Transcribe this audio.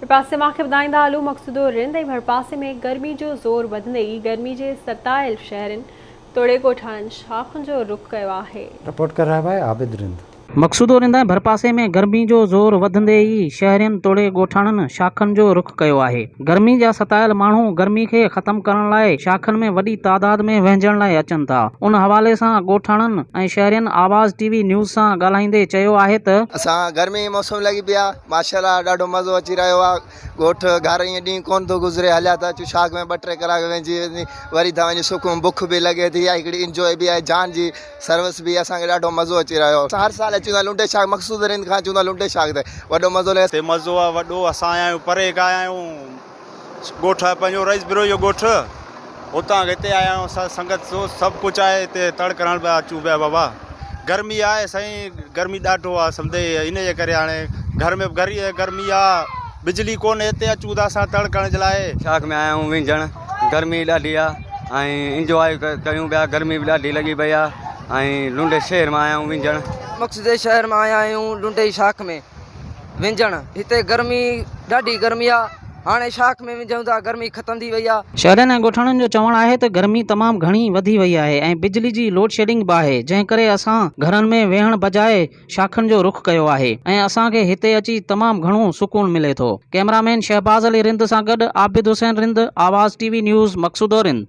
ٻئي پاسي مان کي ٻڌائيندا هلون مقصودو رند ۽ ڀرپاسي ۾ گرمي جو زور وڌندي ئي گرمي جي ستايل شهرين توڙي ڳوٺاڻن شاخن جو رخ ڪيو آهي. رپورٽ ڪر رها هي عابد رند. مقصودو رند ۽ ڀرپاسي ۾ گرمي جو زور وڌندي ئي شهرين توڙي ڳوٺاڻن شاخن جو رخ ڪيو آهي. گرمي جا ستايل ماڻهو گرمي کي ختم ڪرڻ لاء شاخن ۾ وڏي تعداد ۾ وهنجڻ لاء اچن ٿا. ان حوالي سان ڳوٺاڻن ۽ شهرين آواز ٽي وي نيوز سان ڳالهائيندي چيو آهي ته. اسان گرمي جي موسم لڳي پئي آهي. ماشاءالله ڏاڍو مزو اچي رهيو آ ڳوٺ گهر ائين ڏينهن ڪون ٿو گذري هليا ٿا اچون شاخ ۾ ٻه ٽي ڪلاڪ ويهجي ويندي وري ٿا وڃون سڪون بک به لڳي ٿي يا هڪڙي انجوائي به آهي جان جي سروس به اسان کي ڏاڍو مزو اچي رهيو اسان هر سال اچون ٿا لنڊي شاخ مقصود رند کان اچون ٿا لنڊي شاخ تي وڏو مزو لڳي هتي مزو آ وڏو اسان آيا آهيون پري کان آيا آهيون ڳوٺ آهي پنهنجو رئيس بروهي جو ڳوٺ اتان کان هتي آيا آهيون اسان سنگت سو سڀ ڪجهه آهي هتي تڙ ڪرڻ پيا اچون پيا بابا گرمي آهي سائين گرمي ڏاڍو آهي سمجهي ان جي ڪري هاڻي گهر ۾ به گري گرمي آهي بجلي ڪونهي هتي اچون ٿا اسان تڙ ڪرڻ جي لاء. شاخ ۾ آيا آهيون وينجهڻ گرمي ڏاڍي آهي ۽ انجواء ڪيون پيا گرمي به ڏاڍي لڳي پئي آهي ۽ لنڊي شهر مان آيا آهيون وينجهڻ. مقصودي شهر مان آيا آهيون لنڊي شاخ ۾ وينجهڻ هتي گرمي ڏاڍي گرمي آ هاڻي شاخ ۾ وينجهون ٿا گرمي ختم ٿي وئي آ. شهرين ۽ ڳوٺاڻن جو چوڻ آهي ته گرمي تمام گهڻي وڌي وئي آهي ۽ بجلي جي لوڊشيڊنگ به آهي جنهن ڪري اسان گهرن ۾ ويهڻ بجاء شاخن جو رخ ڪيو آهي ۽ اسان کي هتي اچي تمام گهڻو سڪون ملي ٿو. ڪئميرا مين شهباز علي رند سان گڏ عابد حسين رند، آواز ٽي وي نيوز، مقصودو رند.